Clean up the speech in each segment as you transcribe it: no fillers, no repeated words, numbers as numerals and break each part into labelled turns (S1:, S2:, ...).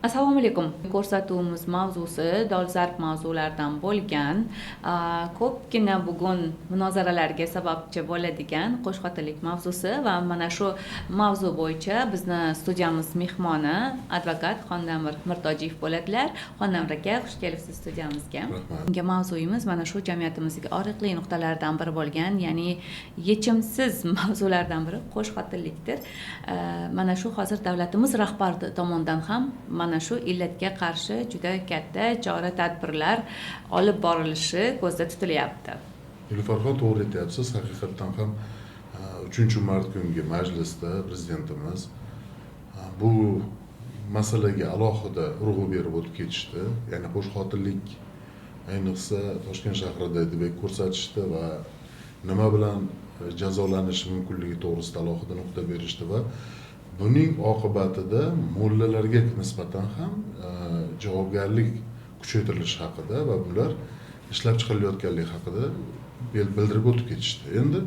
S1: Assalomu alaykum. Ko'rsatuvimiz mavzusi dolzarb mavzulardan bo'lgan, ko'pgina bugun munozaralarga sababchi bo'ladigan qo'shxotinlik mavzusi va mana shu mavzu bo'yicha bizni studiyamiz mehmoni advokat Xondamir Mirtojiyev bo'ladilar. Xondamir aka, xush kelibsiz studiyamizga.
S2: Rahmat.
S1: Bunga mavzuyimiz mana shu jamiyatimizdagi og'riqli nuqtalardan biri bo'lgan, ya'ni yechimsiz mavzulardan biri qo'shxotinlikdir. Mana shu hozir davlatimiz rahbari tomonidan ham mana shu illatga qarshi juda katta chora tadbirlar olib borilishi ko'zda tutilyapti.
S2: Nilufarxon, to'g'ri aytyapsiz. Haqiqatdan ham 3 mart kungi majlisda prezidentimiz bu masalaga alohida urg'u berib o'tib ketishdi. Ya'ni qo'shxotinlik, ayniqsa Toshkent shahrida deb ko'rsatishdi va nima bilan jazolanishi mumkinligi to'g'risida alohida nuqta berishdi va buning oqibatida mullalarga nisbatan ham javobgarlik kuchaytirilishi haqida va bular ishlab chiqarilayotganligi haqida bildirib o'tib ketishdi. Endi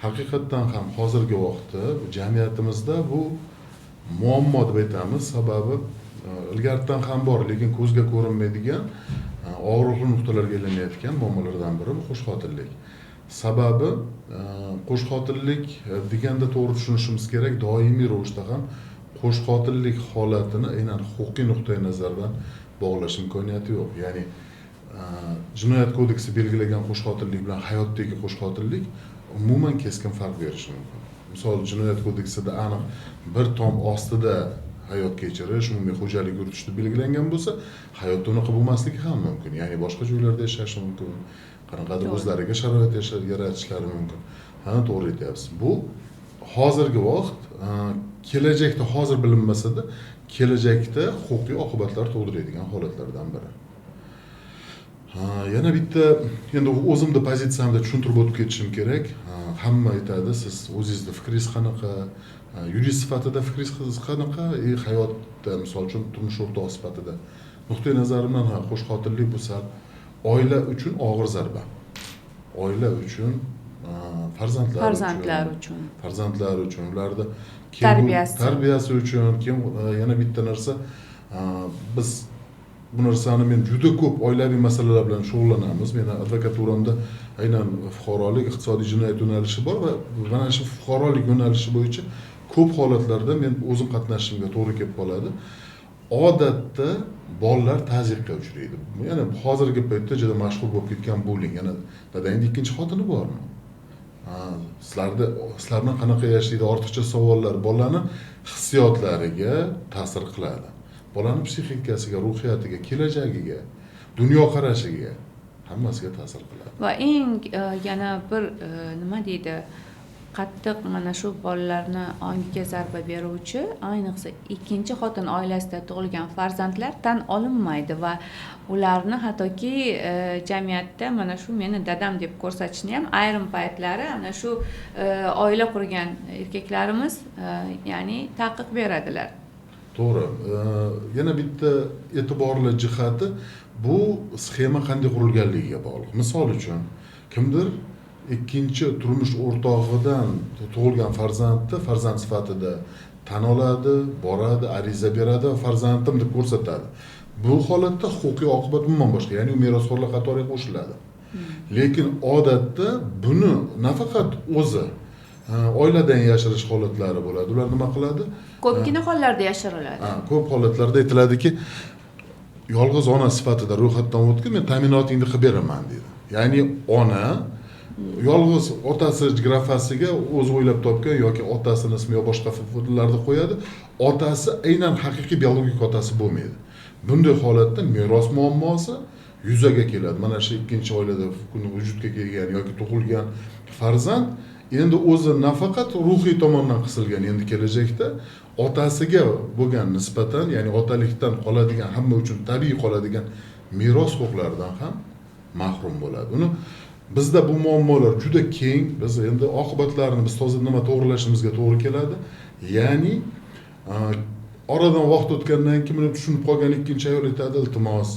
S2: haqiqatdan ham hozirgi vaqtda jamiyatimizda bu muammo deb aytamiz, sababi ilgaridan ham bor, lekin ko'zga ko'rinmaydigan og'riqli nuqtalarga aylanayotgan muammolardan biri bu qo'shxotinlik. Sababi qo'shxotinlik deganda to'g'ri tushunishimiz kerak, doimiy ravishda ham qo'shxotinlik holatini aynan huquqiy nuqtai nazardan bog'lash imkoniyati yo'q. Ya'ni jinoyat kodeksi belgilagan qo'shxotinlik bilan hayotdagi qo'shxotinlik umuman keskin farq berishi mumkin. Misol, jinoyat kodeksida aniq bir tom ostida hayot kechirish, umumiy xo'jalik yuritish deb belgilangan bo'lsa, hayotda unaqa bo'lmasligi ham mumkin. Ya'ni boshqa joylarda yashashi mumkin, qanaqadir o'zlariga sharoit yaratishlari mumkin. Ha, to'g'ri aytyapsiz. Bu hozirgi vaqt, kelajakda hozir bilinmasada, kelajakda huquqiy oqibatlar tug'diradigan holatlardan biri. Ha, yana bitta endi o'zimni pozitsiyamda tushuntirib o'tib ketishim kerak. Ha, hamma aytadi, siz o'zingizni fikringiz qanaqa, ha, yurist sifatida fikringiz qanaqa и hayotda, misol uchun, turmush o'rtog'i sifatida nuqtai nazarimdan, ha, qo'shxotinlik bu sal oila uchun og'ir zarba, oila uchun, farzandlar
S1: Farzandlar uchun.
S2: Farzandlar uchun, ularni
S1: Tarbiyasi.
S2: Tarbiyasi uchun. Keyin yana bitta narsa, biz bu narsani, men juda ko'p oilaviy masalalar bilan shug'ullanamiz. Meni advokaturamda aynan fuqarolik, iqtisodiy, jinoyat yo'nalishi bor va mana shu fuqarolik yo'nalishi bo'yicha ko'p holatlarda men o'zim qatnashishimga to'g'ri kelib qoladi. Odatda bolalar tazyiqqa uchraydi. Yana hozirgi paytda juda mashhur bo'lib ketgan bulling. Yana dadangni ikkinchi xotini bormi? Ha, sizlar bilan qanaqa yashaydi, ortiqcha savollar bolani hissiyotlariga ta'sir qiladi, bolani psixikasiga, ruhiyatiga, kelajagiga, dunyoqarashiga, hammasiga ta'sir qiladi.
S1: Va eng yana bir nima deydi, qattiq mana shu bolalarni ongiga zarba beruvchi, ayniqsa ikkinchi xotin oilasida tug'ilgan farzandlar tan olinmaydi va ularni hattoki jamiyatda mana shu meni dadam deb ko'rsatishni ham ayrim paytlari ana shu oila qurgan erkaklarimiz ya'ni taqiq beradilar.
S2: To'g'ri. Yana bitta e'tiborli jihati, bu sxema qanday qurilganligiga bog'liq. Misol uchun, kimdir ikkinchi turmush o'rtog'idan tug'ilgan farzandni farzand sifatida tan oladi, boradi, ariza beradi va farzandim deb ko'rsatadi. Bu holatda huquqiy oqibat umuman boshqa, ya'ni u merosxo'rlar qatoriga qo'shiladi. Lekin odatda buni nafaqat o'zi, oiladan yashirish holatlari bo'ladi. Ular nima qiladi?
S1: Ko'pgina hollarda yashiriladi.
S2: Ha, ko'p holatlarda aytiladiki, yolg'iz ona sifatida ro'yxatdan o'tgin, men ta'minotingni qilib beraman, deydi. Ya'ni ona yolg'iz otasi grafasiga o'zi o'ylab topgan yoki otasini ismi yo boshqa larni qo'yadi. Otasi aynan haqiqiy biologik otasi bo'lmaydi. Bunday holatda meros muammosi yuzaga keladi. Mana shu ikkinchi oilada vujudga kelgan yoki tug'ilgan farzand endi o'zi nafaqat ruhiy tomondan qisilgan, endi kelajakda otasiga bo'lgan nisbatan, ya'ni otalikdan qoladigan, hamma uchun tabiiy qoladigan meros huquqlaridan ham mahrum bo'ladi. Uni bizda bu muammolar juda keng. Biz endi oqibatlarini biz toza nima to'g'rilashimizga to'g'ri keladi. Ya'ni oradan vaqt o'tgandan keyin buni tushunib qolgan ikkinchi ayol aytadi: "Iltimos,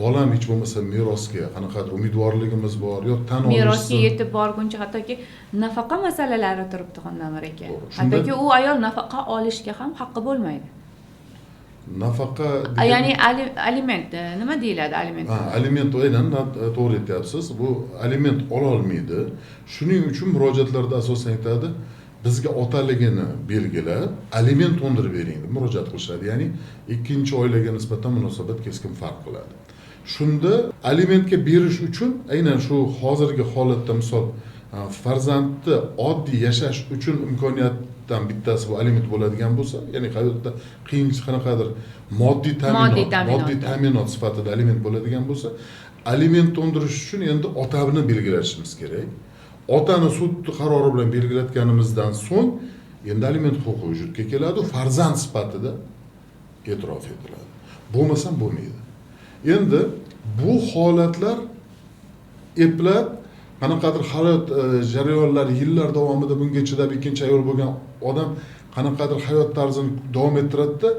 S2: bolam hech bo'lmasa merosga qanaqadir umidvorligimiz bor yo tan
S1: Merosga
S2: olishsin."
S1: yetib borguncha hattoki nafaqa masalalari turibdi, Xondamir aka.
S2: To'g'ri. Shunda
S1: Hattoki u ayol nafaqa olishga ham haqqi bo'lmaydi.
S2: Nafaqa,
S1: ya'ni aliment, nima deyiladi aliment?
S2: Ha, aliment, aynan to'g'ri aytyapsiz. Bu aliment ololmaydi. Shuning uchun murojaatlarda asosan aytadi, bizga otaligini belgilab, aliment undirib bering deb murojaat qilishadi. Ya'ni ikkinchi oilaga nisbatan munosabat keskin farq qiladi. Shunda alimentga berish uchun aynan shu hozirgi holatda, misol, farzandni oddiy yashash uchun imkoniyatdan bittasi bu aliment bo'ladigan bo'lsa, ya'ni hayotda qiyin qanaqadir moddiy ta'minot, moddiy ta'minot sifatida aliment bo'ladigan bo'lsa, aliment undirish uchun endi otani belgilashimiz kerak. Otani sud qarori bilan belgilatganimizdan so'ng endi aliment huquqi vujudga keladi, farzand sifatida e'tirof etiladi. Bo'lmasam bo'lmaydi. Endi bu holatlar eplab qanaqadir hayot jarayonlari yillar davomida bunga chidab ikkinchi ayol bo'lgan odam qanaqadir hayot tarzini davom ettiradida,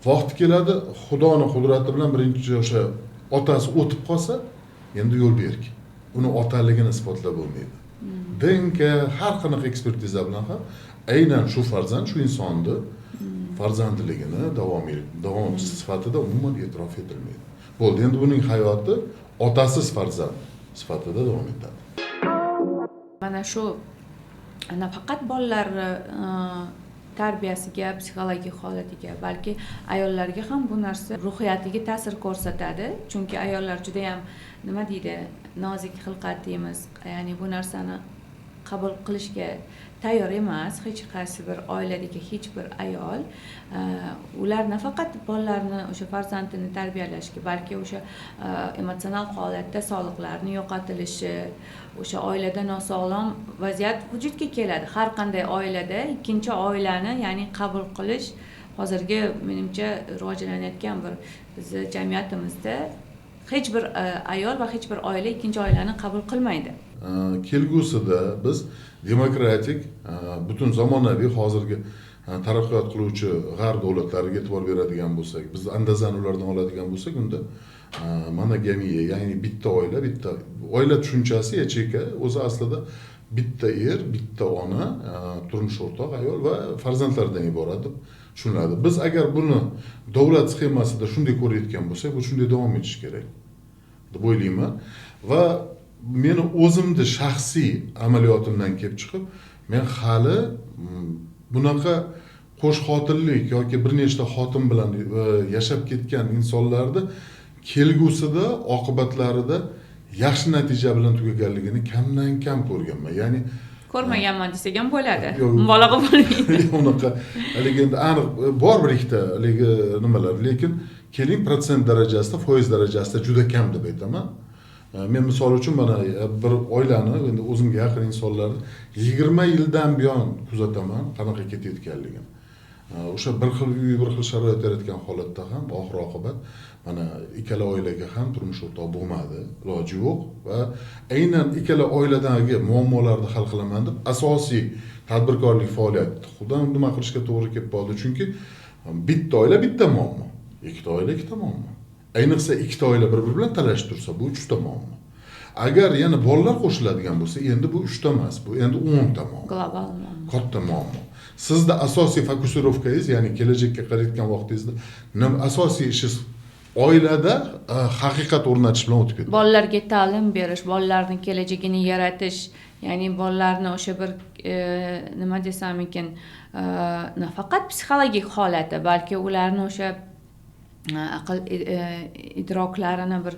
S2: vaqti keladi, Xudoni qudrati bilan birinchi o'sha otasi o'tib qolsa, endi yo'l berk. Uni otaligini isbotlab bo'lmaydi. DNK har qanaqa ekspertiza bilan ham aynan shu farzand shu insonni farzandligini davomchi sifatida umuman e'tirof etilmaydi. Bo'ldi, endi buning hayoti otasiz farzand sifatida davom etadi.
S1: Mana shu nafaqat bolalar tarbiyasiga, psixologik holatiga, balki ayollarga ham bu narsa ruhiyatiga ta'sir ko'rsatadi. Chunki ayollar juda ham, nima deydi, nozik xilqat deymiz, ya'ni bu narsani qabul qilishga tayyor emas hech qaysi bir oiladagi hech bir ayol. Ular nafaqat bolalarni, o'sha farzandini tarbiyalashga, balki o'sha emotsional holatda sog'liqlarini yo'qotilishi, o'sha oilada nosog'lom vaziyat vujudga keladi. Har qanday oilada ikkinchi oilani, ya'ni qabul qilish hozirgi, menimcha, rivojlanayotgan bir bizni jamiyatimizda hech bir ayol va hech bir oila ikkinchi oilani qabul qilmaydi.
S2: Kelgusida biz demokratik, butun zamonaviy hozirgi taraqqiyot qiluvchi g'arb davlatlariga e'tibor beradigan bo'lsak, biz andazani ulardan oladigan bo'lsak, unda monogamiya, ya'ni bitta oila, bitta oila tushunchasi, yacheyka o'zi aslida bitta er, bitta ona, turmush o'rtoq, ayol va farzandlardan iborat deb tushuniladi. Biz agar buni davlat sxemasida shunday ko'rayotgan bo'lsak, bu shunday davom etishi kerak deb o'ylayman. Va meni o'zimni shaxsiy amaliyotimdan kelib chiqib, men hali bunaqa qo'sh xotinlik yoki bir nechta xotin bilan yashab ketgan insonlarni kelgusida oqibatlarida yaxshi natija bilan tugaganligini kamdan kam ko'rganman. Ya'ni
S1: ko'rmaganman desak ham bo'ladi, mubolag'a bo'lmaydi.
S2: Unaqa haligi endi aniq bor bir ikkita haligi nimalar, lekin keling protsent darajasida, foiz darajasida juda kam deb aytaman. Men misol uchun mana bir oilani, endi o'zimga yaqin insonlarni 20 yildan buyon kuzataman qanaqa ketayotganligini. O'sha bir xil uy, bir xil sharoit yaratgan holatda ham oxir oqibat mana ikkala oilaga ham turmush o'rtoq bo'lmadi, iloji yo'q va aynan ikkala oiladagi muammolarni hal qilaman deb asosiy tadbirkorlik faoliyati xudan nima qilishga to'g'ri kelib qoldi. Chunki bitta oila bitta muammo, ikkita oila ikkita muammo. Ayniqsa ikkita oila bir-biri bilan talashib tursa, bu uchta muammo. Agar yana bolalar qo'shiladigan bo'lsa, endi bu uchta emas, bu endi 10 ta muammo.
S1: Global muammo.
S2: Katta muammo. Sizda asosiy fokusirovkangiz, ya'ni kelajakka qarayotgan vaqtingizda asosiy ishingiz oilada haqiqat o'rnatish bilan o'tib ketadi.
S1: Bolalarga ta'lim berish, bolalarning kelajagini yaratish, ya'ni bolalarni o'sha bir nima desam ekan, nafaqat psixologik holati, balki ularni o'sha aql idroklarini bir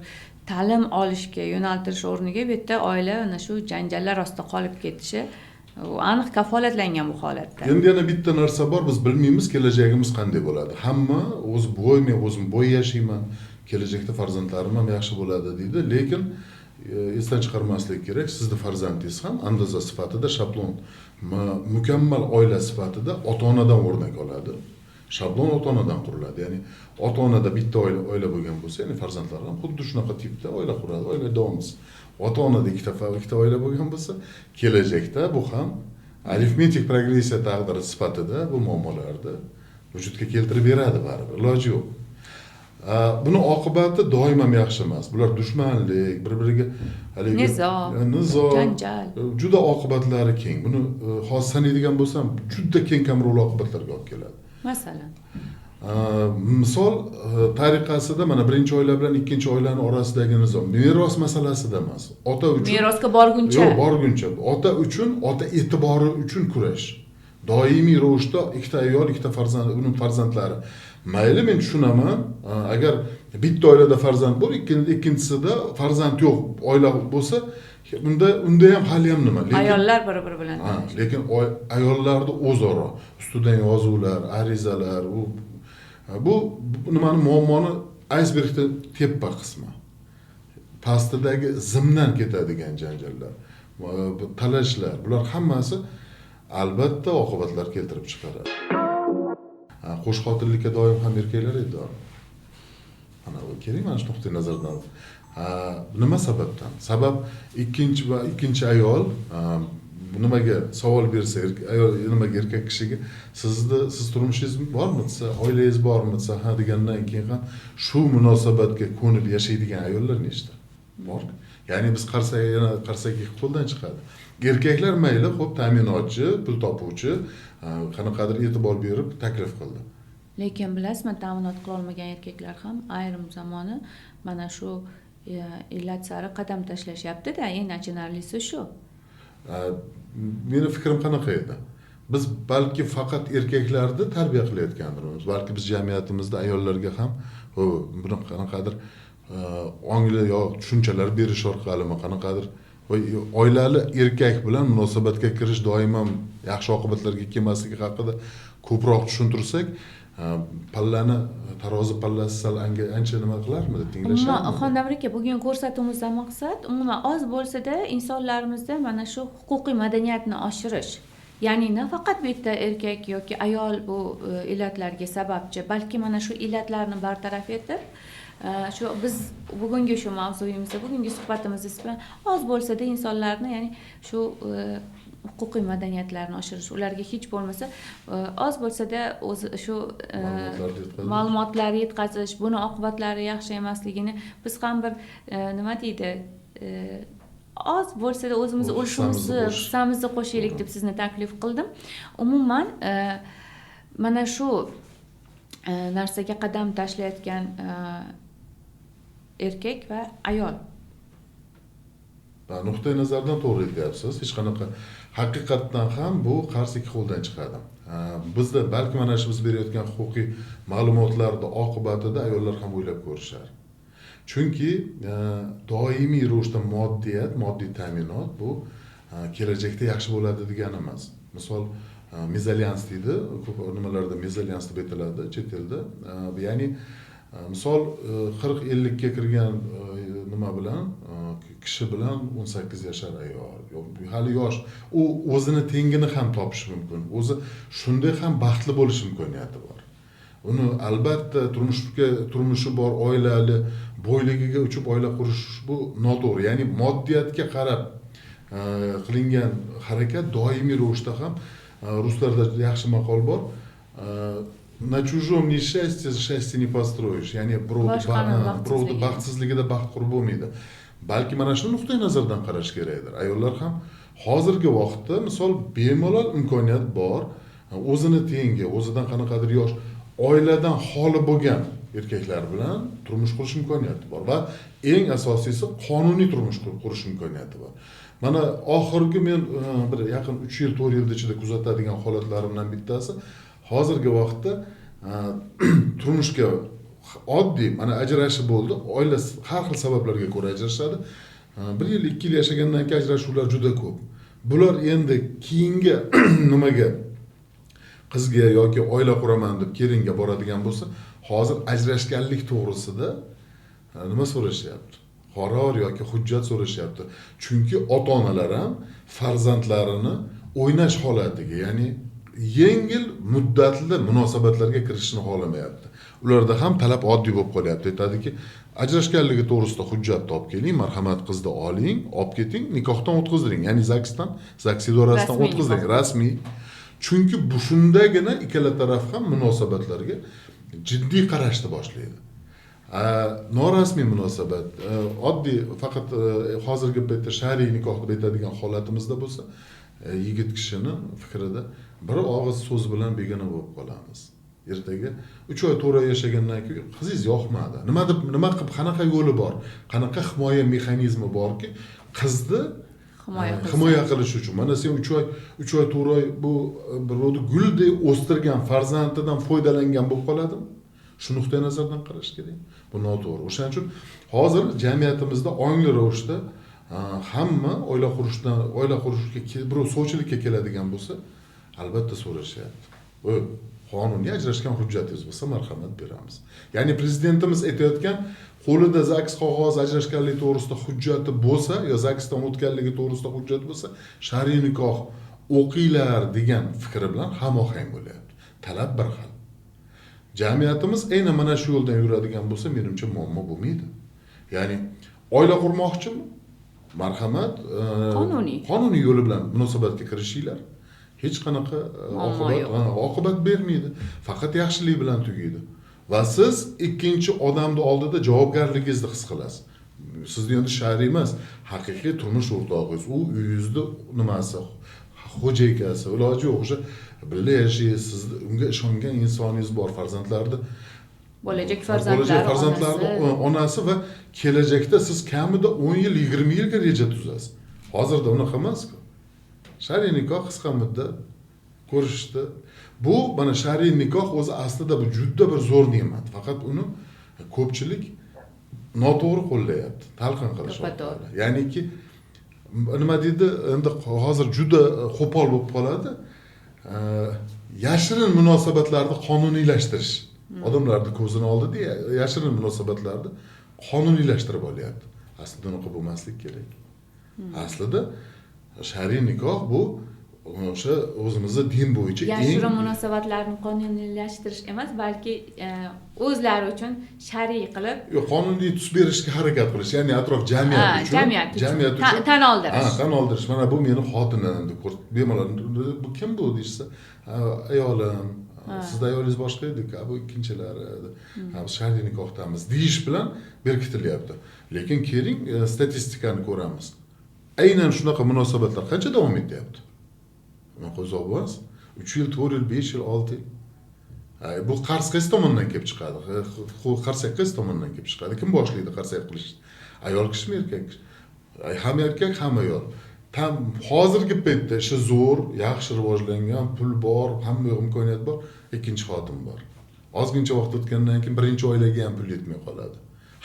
S1: ta'lim olishga yo'naltirish o'rniga bu yerda oila ana shu janjallar ostida qolib ketishi u aniq kafolatlangan bu holatda.
S2: Endi yana bitta narsa bor, biz bilmaymiz kelajagimiz qanday bo'ladi. Hamma o'zi bo'y, men o'zim bo'y yashayman, kelajakda farzandlarim ham yaxshi bo'ladi deydi, lekin esdan chiqarmaslik kerak, sizni farzandingiz ham andaza sifatida shablon, mukammal oila sifatida ota-onadan o'rnak oladi. Shablon ota-onadan quriladi. Ya'ni ota-onada bitta oila bo'lgan bo'lsa, ya'ni farzandlar ham xuddi shunaqa tipda oila quradi, oila davomchisi. Ota-onada ikkita oila bo'lgan bo'lsa, kelajakda bu ham arifmetik progressiya taqdiri sifatida bu muammolarni vujudga keltirib beradi baribir, iloji yo'q. Buni oqibati doim ham yaxshi emas. Bular dushmanlik, bir-biriga haligi
S1: nizo, janjal.
S2: Juda oqibatlari keng. Buni hozir sanaydigan bo'lsam, juda keng qamrovli oqibatlarga olib keladi.
S1: Masalan,
S2: Misol tariqasida mana birinchi oila bilan ikkinchi oilani orasidagi nizo meros masalasida emas. Ota uchun
S1: merosga borguncha.
S2: Yo'q, borguncha. Ota uchun, ota e'tibori uchun kurash. Doimiy ravishda ikkita ayol, ikkita farzand, uning farzandlari. Mayli, men tushunaman, agar bitta oilada farzand bor, ikkinchisida farzand yo'q oila bo'lsa, unda ham hali ham nima? Lekin
S1: ayollar bir-biri bilan.
S2: Lekin ayollarni o'zaro ustidan yozuvlar, arizalar, bu nimani muammoni aysbergda tepa qismi. Pastidagi zimdan ketadigan janjallar, talashlar, bular hammasi albatta oqibatlar keltirib chiqaradi. Qo'shxotinlikka doim ham erkaklar aybdor. Mana bu kerak, mana shu nuqtai nazardan. Nima sababdan? Sabab ikkinchi ayol nimaga savol bersa, ayol nimaga erkak kishiga siz turmushingiz bormi desa, oilangiz bormi desa, ha degandan keyin ham shu munosabatga ko'nib yashaydigan ayollar nechta? Bor. Ya'ni biz qarsak, yana qarsak qo'ldan chiqadi. Erkaklar mayli, xo'p, ta'minotchi, pul topuvchi, qanaqadir e'tibor berib taklif qildi.
S1: Lekin bilasizmi, ta'minot qila olmagan erkaklar ham ayrim zamoni mana shu illat sari qadam tashlashyapti-da, eng achinarlisi shu.
S2: Meni fikrim qanaqa edi? Biz balki faqat erkaklarni tarbiya qilayotgandirmiz, balki biz jamiyatimizda ayollarga ham buni qanaqadir ongli yo tushunchalar berish orqalimi, qanaqadir oilali erkak bilan munosabatga kirish doim ham yaxshi oqibatlarga kelmasligi haqida ko'proq tushuntirsak, pallani tarozi pallasi sal ancha nima qilarmidi, tenglasharmidi?
S1: Xondamir aka, bugun ko'rsatuvimizdan maqsad umuman oz bo'lsa-da insonlarimizda mana shu huquqiy madaniyatni oshirish. Ya'ni nafaqat bitta erkak yoki ayol bu illatlarga sababchi, balki mana shu illatlarni bartaraf etib, shu biz bugungi shu mavzuyimizda, bugungi suhbatimizda bilan oz bo'lsa-da insonlarni, ya'ni shu huquqiy madaniyatlarni oshirish, ularga hech bo'lmasa oz bo'lsa-da o'zi shu ma'lumotlar yetkazish, buni oqibatlari yaxshi emasligini biz ham bir nima deydi, oz bo'lsa-da o'zimizni ulushimizni, hissamizni qo'shaylik deb sizni taklif qildim. Umuman mana shu narsaga qadam tashlayotgan erkak va ayol.
S2: Nuqtai nazardan to'g'ri aytyapsiz. Hech qanaqa haqiqatdan ham bu qarz ikki qo'ldan chiqadi. Bizda balki mana shu biz berayotgan huquqiy ma'lumotlarning oqibatida ayollar ham o'ylab ko'rishar. Chunki doimiy ravishda moddiyat, moddiy ta'minot bu kelajakda yaxshi bo'ladi degani emas. Misol mezalyans deydi, ko'p nimalarda mezalyans deb aytiladi chet elda. Ya'ni misol 40-50 ga kirgan nima bilan kishi bilan 18 yashar ayol, hali yosh, u o'zini tengini ham topishi mumkin, o'zi shunday ham baxtli bo'lish imkoniyati bor. Uni albatta turmushi bor, oilali, boyligiga uchib oila qurish bu noto'g'ri. Ya'ni moddiyatga qarab qilingan harakat doimiy ravishda ham ruslarda yaxshi maqol bor. На чужом несчастье счастье не построишь. Ya'ni birovni baxtsizligida baxt qurib bo'lmaydi. Balki mana shu nuqtai nazardan qarash kerakdir. Ayollar ham hozirgi vaqtda misol bemalol imkoniyat bor, o'zini tengi, o'zidan qanaqadir yosh, oiladan xoli bo'lgan erkaklar bilan turmush qurish imkoniyati bor va eng asosiysi qonuniy turmush qurish imkoniyati bor. Mana oxirgi men bir yaqin 3 yil, 4 yil ichida kuzatadigan holatlarimdan bittasi hozirgi vaqtda turmushga oddiy mana ajrashib bo'ldi, oila har xil sabablarga ko'ra ajrashadi. 1 yil, 2 yil yashagandan keyin ajrashuvlar juda ko'p. Bular endi keyingi nimaga qizga yoki oila quraman deb kelinga boradigan bo'lsa, hozir ajrashganlik to'g'risida nima so'rashyapti? Qaror yoki hujjat so'rashyapti. Chunki ota-onalar ham farzandlarini o'ynash holatiga, ya'ni yengil muddatli munosabatlarga kirishni xohlamayapti. Ularda ham talab oddiy bo'lib qolyapti. Aytadiki, ajrashganligi to'g'risida hujjat topib keling, marhamat qizni oling, olib keting, nikohdan o'tkazdiring, ya'ni ZAGSdan, ZAGS idorasidan o'tkazdiring, rasmiy. Chunki bu shundagina ikkala taraf ham munosabatlarga jiddiy qarashni boshlaydi. Norasmiy munosabat, oddiy faqat hozirgi paytda shariy nikoh deb aytadigan holatimizda bo'lsa, yigit kishini fikrida bir og'iz so'z bilan begona bo'lib qolamiz. Ertaga 3 oy 4 oy yashagandan keyin qizingiz yoqmadi. Nima deb, nima qilib, qanaqa yo'li bor? Qanaqa himoya mexanizmi borki, qizni himoya qilish uchun. Mana sen 3 oy 4 oy bu birovni guldek o'stirgan farzandidan foydalangan bo'lib qoladimi? Shu nuqtai nazardan qarash kerak. Bu noto'g'ri. O'shaning uchun hozir jamiyatimizda ongli ravishda hamma oila qurishga birov sovchilikka keladigan bo'lsa, albatta so'rashyapti. Qonuniy ajrashgan hujjatingiz bo'lsa, marhamat beramiz. Ya'ni prezidentimiz aytayotgan qo'lida ZAGS qog'ozi ajrashganlik to'g'risida hujjati bo'lsa, yo ZAGSdan o'tganligi to'g'risida hujjat bo'lsa, shar'iy nikoh o'qinglar degan fikri bilan hamohang bo'lyapti. Talab bir xil. Jamiyatimiz aynan mana shu yo'ldan yuradigan bo'lsa, menimcha muammo bo'lmaydi. Ya'ni oila qurmoqchimi? Marhamat, qonuniy yo'li bilan munosabatga kirishinglar. Hech qanaqa oqibat bermaydi. Faqat yaxshilik bilan tugaydi. Va siz ikkinchi odamning oldida javobgarligingizni his qilasiz. Sizni endi shar'iy emas, haqiqiy turmush o'rtog'ingiz, u uyingizni nimasi, xo'jaykasi, iloji yo'q, o'sha birga yashaysiz, sizni unga ishongan insoningiz bor, farzandlarni,
S1: bo'lajak farzandlarni
S2: onasi va kelajakda siz kamida 10 yil, 20 yilga reja tuzasiz. Hozirda unaqa emas-ku. Shar'iy nikoh qisqa muddat ko'rishdi. Bu mana shar'iy nikoh o'zi aslida bu juda bir zo'r ne'mat. Faqat uni ko'pchilik noto'g'ri qo'llayapti, talqin qilishyapti. Ya'niki nima deydi, endi hozir juda qo'pol bo'lib qoladi. Yashirin munosabatlarni qonuniylashtirish. Odamlarning ko'zini oldida yashirin munosabatlarni qonuniylashtirib olyapti. Aslida unaqa bo'lmaslik kerak. Aslida shar'iy nikoh bu o'sha o'zimizni din bo'yicha
S1: yashirin munosabatlarni qonuniylashtirish emas, balki o'zlari uchun shar'iy qilib,
S2: yo'q, qonuniy tus berishga harakat qilish, ya'ni atrof jamiyat uchun
S1: tan oldirish.
S2: Tan oldirish. Mana bu meni xotinim deb bemalol, bu kim bu deyishsa, ayolim, sizni ayolingiz boshqa edi, bu ikkinchilari, biz shar'iy nikohdamiz deyish bilan berkitilyapti. Lekin keling statistikani ko'ramiz. Aynan shunaqa munosabatlar qancha davom etyapti? Unaqa uzoq emas. 3 yil, 4 yil, 5 yil, 6 yil. Bu qarz qaysi tomondan kelib chiqadi? Qarsak qaysi tomondan kelib chiqadi? Kim boshlaydi qarsak qilishni? Ayol kishimi, erkak kishi? Ham erkak, ham ayol. Tam hozirgi paytda ishi zo'r, yaxshi rivojlangan, pul bor, hamma imkoniyat bor, ikkinchi xotin bor. Ozgincha vaqt o'tgandan keyin birinchi oilaga ham pul yetmay qoladi.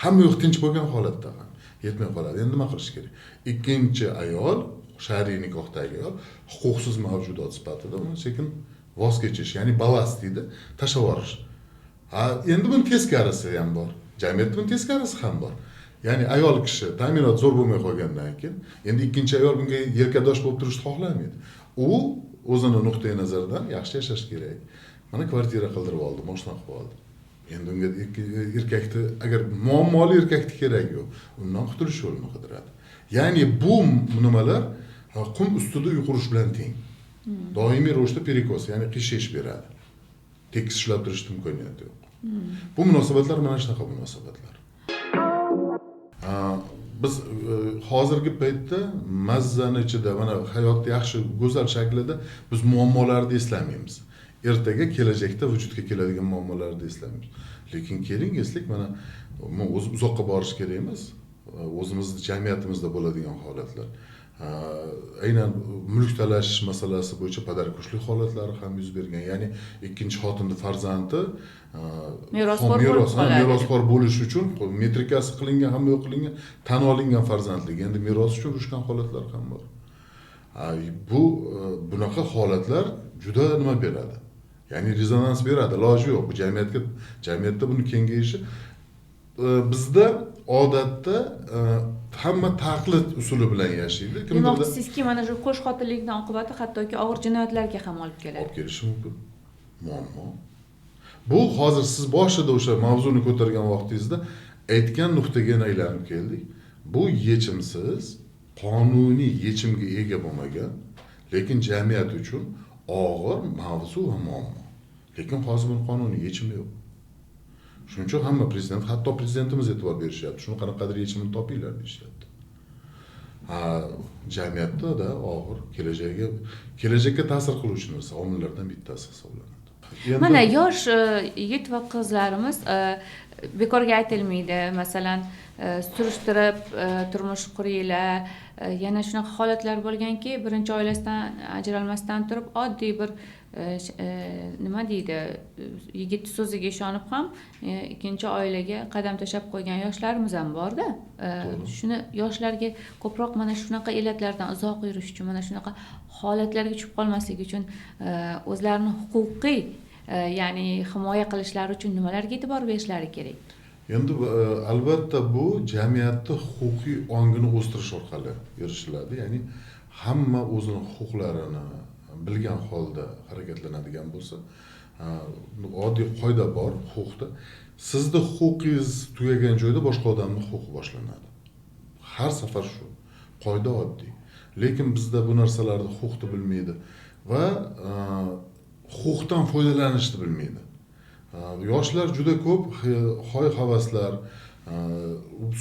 S2: Hamma yo'q tinch bo'lgan holatda ham yetmay qoladi. Endi nima qilish kerak? Ikkinchi ayol, shar'iy nikohdagi ayol huquqsiz mavjudot sifatida uni sekin voz kechish, ya'ni balast deydi, tashlab yuborish. Endi buni teskarisi ham bor. Jamiyatda buni teskarisi ham bor. Ya'ni ayol kishi ta'minot zo'r bo'lmay qolgandan keyin endi ikkinchi ayol bunga yelkadosh bo'lib turishni xohlamaydi. U o'zini nuqtai nazaridan yaxshi yashash kerak. Mana kvartira qildirib oldi, mashina qilib oldi. Endi unga erkakni, agar muammoli erkakni keragi yo'q, undan qutulish yo'lini qidiradi. Ya'ni bu nimalar qum ustida uy qurish bilan teng. Doimiy ravishda perikos, ya'ni qiyshish beradi. Tekis ushlab turishning imkoniyati yo'q. Bu munosabatlar mana shunaqa munosabatlar. Biz hozirgi paytda mazzani ichida, mana hayotni yaxshi, go'zal shaklida biz muammolarni eslamaymiz. Ertaga kelajakda vujudga keladigan muammolarni eslamaymiz. Lekin keling eslik, mana o'zi uzoqqa borish kerak emas. O'zimizni jamiyatimizda bo'ladigan holatlar. Aynan mulk talashish masalasi bo'yicha padarkushlik holatlari ham yuz bergan. Ya'ni ikkinchi xotinning farzandi merosxo'r bo'lish uchun metrikasi qilingan, hamma yo'q qilingan, tan olingan farzandligi endi meros uchun urushgan holatlar ham bor. Bu bunaqa holatlar juda nima beradi? Ya'ni rezonans beradi, iloji yo'q. Bu jamiyatda buni kengayishi bizda odatda hamma taqlid usuli bilan yashaydi.
S1: Demoqchisizki, mana shu qo'sh xotinlikning oqibati hattoki og'ir jinoyatlarga ham olib keladi.
S2: Olib kelishi mumkin. Muammo. Bu hozir siz boshida o'sha mavzuni ko'targan vaqtingizda aytgan nuqtaga yana aylanib keldik. Bu yechimsiz, qonuniy yechimga ega bo'lmagan, lekin jamiyat uchun og'ir mavzu va muammo. Lekin hozir buni qonuniy yechimi yo'q. Shuning uchun hamma prezident, hatto prezidentimiz e'tibor berishyapti. Shuni qanaqadir yechimini topinglar deyishyapti. Jamiyatda da og'ir kelajakka ta'sir qiluvchi narsa omillardan bittasi hisoblanadi.
S1: Mana yosh yigit va qizlarimiz bekorga aytilmaydi, masalan, surishtirib turmush quringlar. Yana shunaqa holatlar bo'lganki, birinchi oilasidan ajralmasdan turib oddiy bir nima deydi, yigit so'ziga ishonib ham ikkinchi oilaga qadam tashlab qo'ygan yoshlarimiz ham borda. Shuni yoshlarga ko'proq mana shunaqa illatlardan uzoq yurish uchun, mana shunaqa holatlarga tushib qolmaslik uchun o'zlarini huquqiy, ya'ni himoya qilishlari uchun nimalarga e'tibor berishlari kerak?
S2: Endi albatta bu jamiyatni huquqiy ongini o'stirish orqali erishiladi. Ya'ni hamma o'zini huquqlarini bilgan holda harakatlanadigan bo'lsa, oddiy qoida bor huquqda. Sizni huquqingiz tugagan joyda boshqa odamning huquqi boshlanadi. Har safar shu qoida oddiy. Lekin bizda bu narsalarni huquqni bilmaydi va huquqdan foydalanishni bilmaydi. Yoshlar juda ko'p hoy havaslar,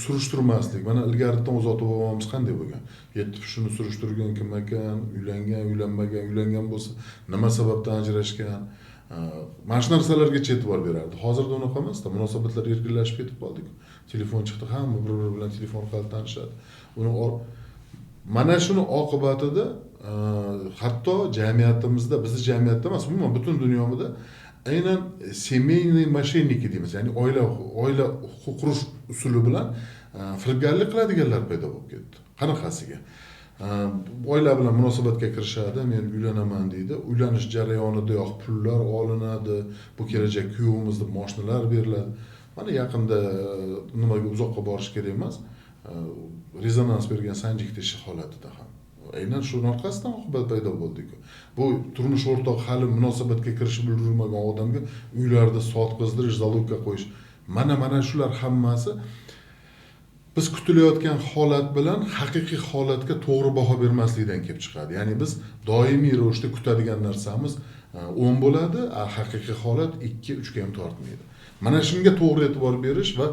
S2: surishtirmaslik. Mana ilgaridan o'zi ota-bobomiz qanday bo'lgan? Yetti pushini surishtirgan kim ekan, uylangan, uylanmagan, uylangan bo'lsa nima sababdan ajrashgan? Mana shu narsalarga e'tibor berardi. Hozirda unaqa emas-da, munosabatlar erkinlashib ketib qoldi-ku. Telefon chiqdi, hamma bir-biri bilan telefon orqali tanishadi. Uni mana shuni oqibatida hatto jamiyatimizda, bizni jamiyatda emas, umuman butun dunyoda aynan семейный мошенники deymiz, ya'ni oila huquq qurish usuli bilan firibgarlik qiladiganlar paydo bo'lib ketdi. Qanaqasiga? Oila bilan munosabatga kirishadi, men uylanaman deydi. Uylanish jarayonidayoq pullar olinadi, bu kelajak kuyovimiz deb mashinalar beriladi. Mana yaqinda nimaga uzoqqa borish kerak emas, rezonans bergan Sanjikda ishi holatida ham aynan shuni orqasidan oqibat paydo bo'ldi-ku. Bu turmush o'rtoq hali munosabatga kirishib ulgurmagan odamga uylarda sotqizdirish, zalogga qo'yish, mana shular hammasi biz kutilayotgan holat bilan haqiqiy holatga to'g'ri baho bermaslikdan kelib chiqadi. Ya'ni biz doimiy ravishda kutadigan narsamiz 10 bo'ladi, a haqiqiy holat 2-3 ga ham tortmaydi. Mana shunga to'g'ri e'tibor berish va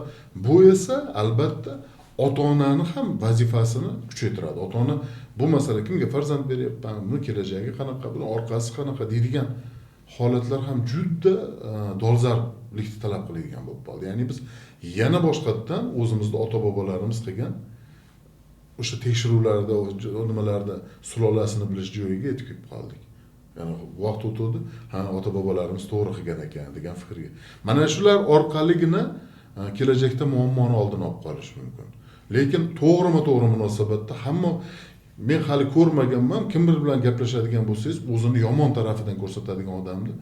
S2: bu esa albatta ota-onani ham vazifasini kuchaytiradi. Ota-ona bu masala kimga farzand beryapman, buni kelajagi qanaqa, buni orqasi qanaqa deydigan holatlar ham juda dolzarblikni talab qiladigan bo'lib qoldi. Ya'ni biz yana boshqatdan o'zimizni ota-bobolarimiz qilgan o'sha tekshiruvlarda, nimalarda sulolasini bilish joyiga yetib kelib qoldik. Ya'ni vaqt o'tdi, ha, ota-bobolarimiz to'g'ri qilgan ekan degan fikrga. Mana shular orqaligina kelajakda muammoni oldini olib qolish mumkin. Lekin to'g'rima-to'g'ri munosabatda hamma, men hali ko'rmaganman, kimdir bilan gaplashadigan bo'lsangiz, o'zini yomon tarafidan ko'rsatadigan odamni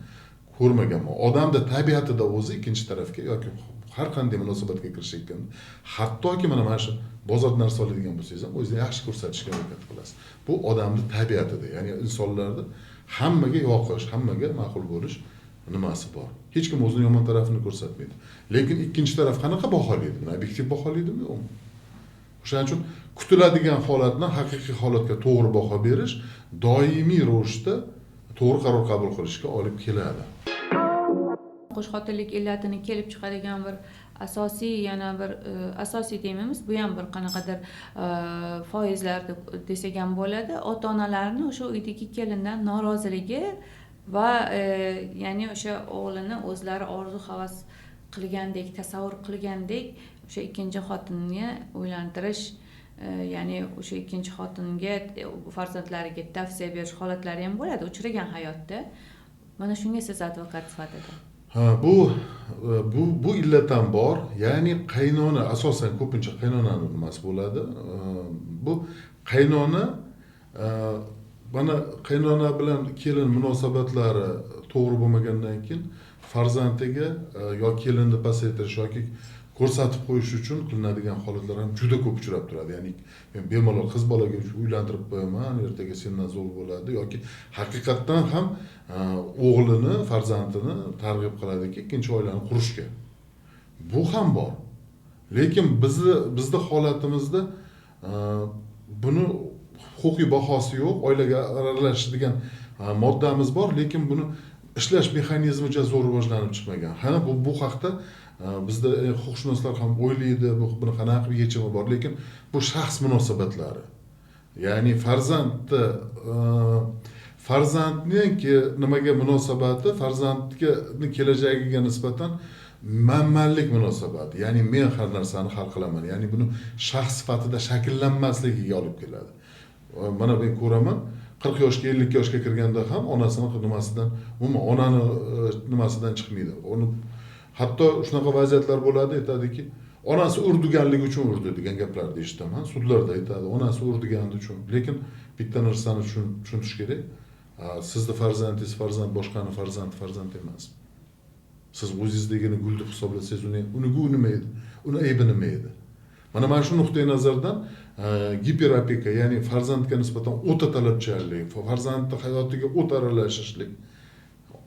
S2: ko'rmaganman. Odamda tabiatida o'zi ikkinchi tarafga yoki har qanday munosabatga kirishayotganda, hattoki mana shu bozorda narsa oladigan bo'lsangiz ham o'zingizni yaxshi ko'rsatishga harakat qilasiz. Bu odamning tabiatida, ya'ni insonlarda hammaga yoqish, hammaga ma'qul bo'lish nimasi bor. Hech kim o'zini yomon tarafini ko'rsatmaydi. Lekin ikkinchi taraf qanaqa baholaydi? Buni obyektiv baholaydimi, yo'qmi? O'shaning uchun kutiladigan holatdan haqiqiy holatga to'g'ri baho berish doimiy ravishda to'g'ri qaror qabul qilishga olib keladi.
S1: Qo'shxotinlik illatini kelib chiqadigan bir asosiy, yana bir asosiy demaymiz, bu ham bir qanaqadir foizlar desak ham bo'ladi. Ota-onalarni o'sha uydagi kelindan noroziligi va ya'ni o'sha o'g'lini o'zlari orzu havas qilgandek, tasavvur qilgandek o'sha ikkinchi xotinga uylantirish, ya'ni o'sha ikkinchi xotinga farzandlariga tavsiya berish holatlari ham bo'ladi uchragan hayotda. Mana shunga siz advokat sifatida.
S2: Ha, bu illat ham bor. Ya'ni qaynona, asosan ko'pincha qaynonani nimasi bo'ladi? Bu qaynona, mana qaynona bilan kelin munosabatlari to'g'ri bo'lmagandan keyin farzandiga yo kelinni pasaytirish yoki ko'rsatib qo'yish uchun qilinadigan holatlar ham juda ko'p uchrab turadi. Ya'ni men bemalol qiz bolaga uylantirib qo'yaman, ertaga sendan zo'r bo'ladi yoki haqiqatdan ham o'g'lini, farzandini targ'ib qiladiki ikkinchi oilani qurishga. Bu ham bor. Lekin bizni holatimizda buni huquqiy bahosi yo'q, oilaga aralashadigan moddamiz bor, lekin buni ishlash mexanizmi juda zo'r rivojlanib chiqmagan. Ha, bu haqda bizda huquqshunoslar ham o'ylaydi, buni qanaqa qilib yechimi bor, lekin bu shaxs munosabatlari. Ya'ni Farzandning nimaga munosabati, farzandga kelajagiga nisbatan manmanlik munosabati, ya'ni men har narsani hal qilaman, ya'ni buni shaxs sifatida shakllanmasligiga olib keladi. Mana men ko'raman, 40 yoshga, 50 yoshga kirganda ham onasini nimasidan, umuman onani nimasidan chiqmaydi. Uni hatto shunaqa vaziyatlar bo'ladi, aytadiki, onasi urdiganligi uchun urdi degan gaplarni eshitaman. Sudlarda aytadi, onasi urdigani uchun. Lekin bitta narsani tushunish kerak. Sizni farzandingiz farzand, boshqani farzandi farzand emas. Siz o'zingizdagini gul deb hisoblasangiz, uni nima edi? Uni aybi nima edi? Mana shu nuqtai nazardan giperopeka, ya'ni farzandga nisbatan o'ta talabchanlik, farzandning hayotiga o'ta aralashishlik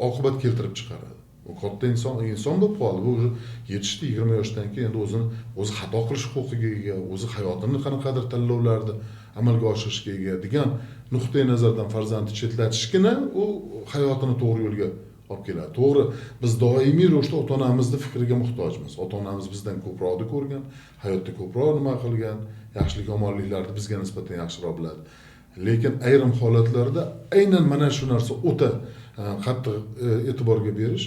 S2: oqibat keltirib chiqaradi. U katta inson bo'lib qoldi. Bu уже yetishdi, 20 yoshdan keyin endi o'zini o'zi xato qilish huquqiga ega, o'zi hayotini qanaqadir tanlovlarni amalga oshirishga ega degan nuqtai nazardan farzandni chetlatishgina u hayotini to'g'ri yo'lga olib keladi. To'g'ri, biz doimiy ravishda ota-onamizni fikriga muhtojmiz. Ota-onamiz bizdan ko'proqni ko'rgan, hayotda ko'proq nima qilgan, yaxshilik yomonliklarni bizga nisbatan yaxshiroq biladi. Lekin ayrim holatlarda aynan mana shu narsa o'ta qattiq e'tiborga berish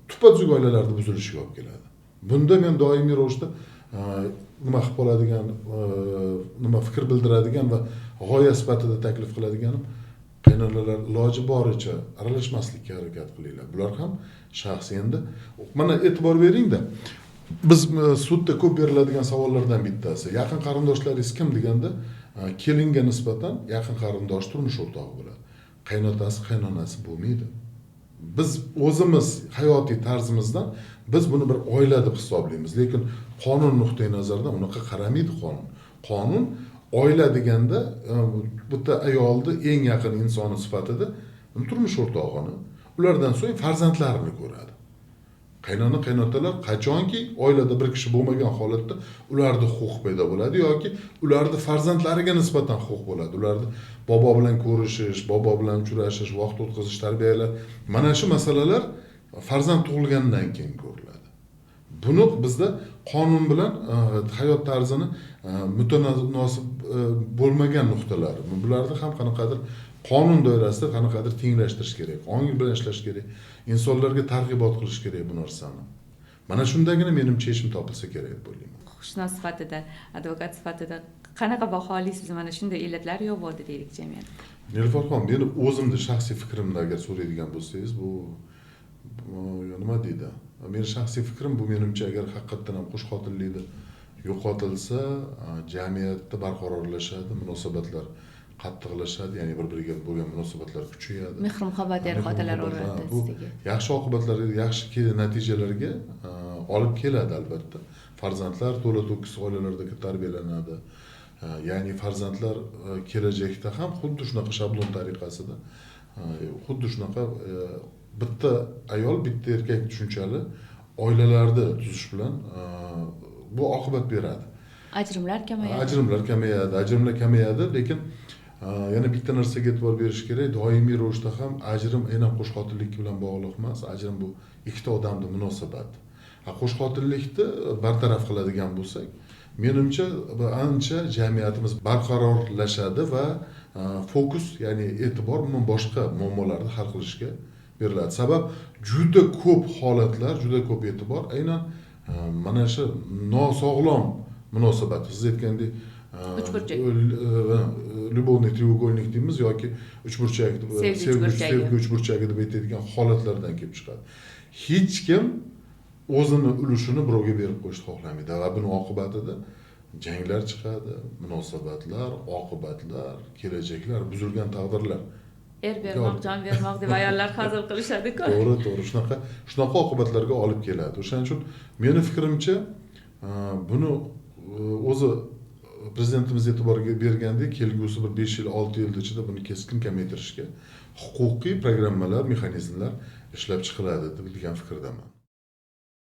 S2: tuppa-tuzuk oilalarni buzilishiga olib keladi. Bunda men doimiy ravishda nima qilib qoladigan, nima fikr bildiradigan va g'oya sifatida taklif qiladiganim, qaynonalar iloji boricha aralashmaslikka harakat qilinglar. Bular ham shaxs endi. Mana e'tibor beringda, biz sudda ko'p beriladigan savollardan bittasi, yaqin qarindoshlaringiz kim deganda, kelinga nisbatan yaqin qarindosh turmush o'rtog'i bo'ladi. Qaynotasi, qaynonasi bo'lmaydi. Biz o'zimiz hayotiy tarzimizdan biz buni bir oila deb hisoblaymiz, lekin qonun nuqtai nazaridan unaqa qaramaydi qonun. Qonun oila deganda bitta ayolni eng yaqin insoni sifatida turmush o'rtog'ini, ulardan so'ng farzandlarini ko'radi. Qaynona, qaynotalar qachonki oilada bir kishi bo'lmagan holatda ularda huquq paydo bo'ladi yoki ularda farzandlariga nisbatan huquq bo'ladi. Ularni bobo bilan ko'rishish, bobo bilan uchrashish, vaqt o'tkazish, tarbiyalar, mana shu masalalar farzand tug'ilgandan keyin ko'riladi. Buni bizda qonun bilan hayot tarzini mutanosib bo'lmagan nuqtalari. Bularni ham qanaqadir qonun doirasida qanaqadir tenglashtirish kerak, ong bilan ishlash kerak, insonlarga targ'ibot qilish kerak bu narsani. Mana shundagina menimcha yechim topilsa kerak deb o'ylayman.
S1: Huquqshunos sifatida, advokat sifatida qanaqa baholaysiz mana shunday illatlar yo'q bo'ldi deylik jamiyatda?
S2: Nilufarxon, meni o'zimni shaxsiy fikrimni agar so'raydigan bo'lsangiz, bu nima deydi? Meni shaxsiy fikrim bu, menimcha agar haqiqatdan ham qo'shxotinlikni yo'qotilsa, jamiyatda barqarorlashadi, munosabatlar qattiqlashadi, ya'ni bir-biriga bo'lgan munosabatlar kuchayadi.
S1: Mehr-muhabbat er-xotinlar o'rtasidagi.
S2: Yaxshi oqibatlarga, yaxshi natijalarga olib keladi albatta. Farzandlar to'la-to'kis oilalarda tarbiyalanadi. Ya'ni farzandlar kelajakda ham xuddi shunaqa shablon tariqasida, xuddi shunaqa bitta ayol, bitta erkak tushunchali oilalarni tuzish bilan bu oqibat beradi.
S1: Ajrimlar kamayadi.
S2: Ajrimlar kamayadi, lekin yana bitta narsaga e'tibor berish kerak. Doimiy ravishda ham ajrim aynan qo'shxotinlik bilan bog'liq emas. Ajrim bu ikkita odamning munosabati. Qo'shxotinlikni bartaraf qiladigan bo'lsak, menimcha ancha jamiyatimiz barqarorlashadi va fokus, ya'ni e'tibor umuman boshqa muammolarni hal qilishga beriladi. Sabab juda ko'p holatlar, juda ko'p e'tibor aynan mana shu nosog'lom munosabat. Siz aytgandek,
S1: uchburchak,
S2: любовный треугольник deymiz yoki uchburchak, sevgi uchburchagi deb aytadigan holatlardan kelib chiqadi. Hech kim o'zini ulushini birovga berib qo'yishni xohlamaydi va buning oqibatida janglar chiqadi, munosabatlar, oqibatlar, kelajaklar, buzilgan taqdirlar.
S1: Er bermoq, jon bermoq deb ayollar hazil qilishadi-ku.
S2: To'g'ri, to'g'ri. Shunaqa oqibatlarga olib keladi. O'shaning uchun meni fikrimcha buni o'zi prezidentimiz e'tiborga bergandek, kelgusi bir 5 yil, 6 yil ichida buni keskin kamaytirishga huquqiy programmalar, mexanizmlar ishlab chiqiladi degan fikrdaman.